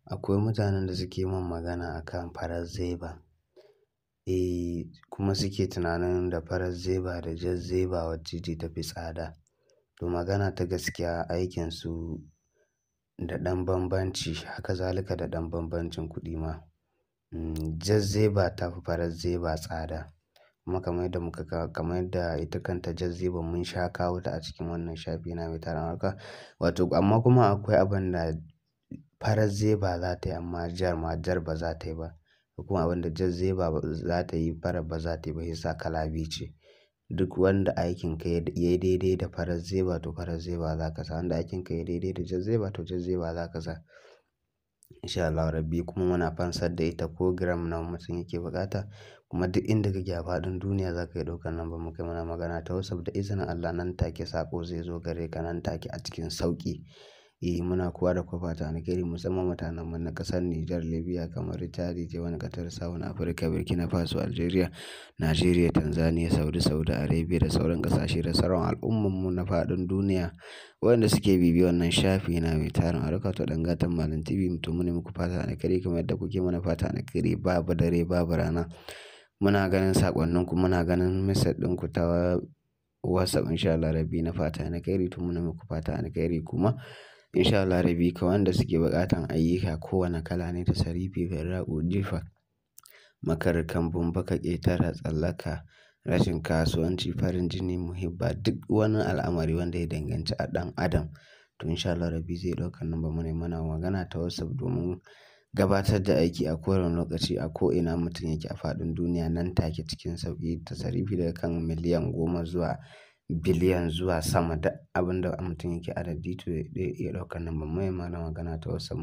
Akwai mutanen da suke mun magana akan farar zeba. Eh kuma suke tunanin da farar zeba da jar zeba wacce ce tafi tsada. To magana ta gaskiya aikinsu da ɗan bambanci, haka zalika da ɗan bambancin kuɗi ma. Jar zeba ta fi farar zeba tsada. Kuma kamar yadda muka ka, kamar yadda ita kanta jar zeba mun sha kawo ta a cikin wannan shafi na mai tarin albarka. Wato amma kuma akwai abin da farar zeba za ta yi amma jar ma jar ba za ta yi ba. Kuma abin da jar zeba za ta yi farar ba za ta yi ba, shiyasa kala biyu ce. Duk wanda aikin ka ya yi daidai da farar zeba to farar zeba za ka sa. Wanda aikin ka ya yi daidai da jar zeba to jar zeba za ka sa. In sha Allahu Rabbi kuma muna fansar da ita ko gram nawa mutum yake buƙata. Kuma duk inda kake a faɗin duniya za ka iya ɗaukan lambar mu kai mana magana ta WhatsApp da izinin Allah nan take saƙo zai zo gare ka nan take a cikin sauƙi. Eh muna kowa da kowa fatan alheri musamman mutanen mu na ƙasar Nijar, Libya, Kamaru, Chadi, Jemen, Qatar, South Africa, Burkina Faso, Algeria, Najeriya, Tanzania, Saudi, Saudi Arabia da sauran ƙasashe da sauran al'umman mu na faɗin duniya. Waɗanda suke bibiye wannan shafi na mai tarin albarka to ɗan gatan Malam TV to mune muku fatan alheri kamar yadda kuke mana fatan alheri babu dare babu rana. Muna ganin saƙonninku, muna ganin message ɗinku ta WhatsApp in sha Allah Rabbi na fatan alheri to muna muku fatan alheri kuma in sha Allah Rabbi ka wanda suke buƙatan ayyuka kowane kala ne ta sarifi, firraƙu, jifa, makar, kambun, baka, ƙetara, tsallaka, rashin kasuwanci, farin jini, muhibba duk wani al'amari wanda ya danganci a ɗan adam. To in sha Allah Rabbi zai ɗauka lambar mu ne muna magana ta WhatsApp domin gabatar da aiki a kowane lokaci a ko ina mutum yake a faɗin duniya nan take cikin sauƙi ta sarifi daga kan miliyan 10 zuwa biliyan zuwa sama da abin da mutum yake adadi to zai iya ɗaukan lambar mu ya mana magana ta WhatsApp.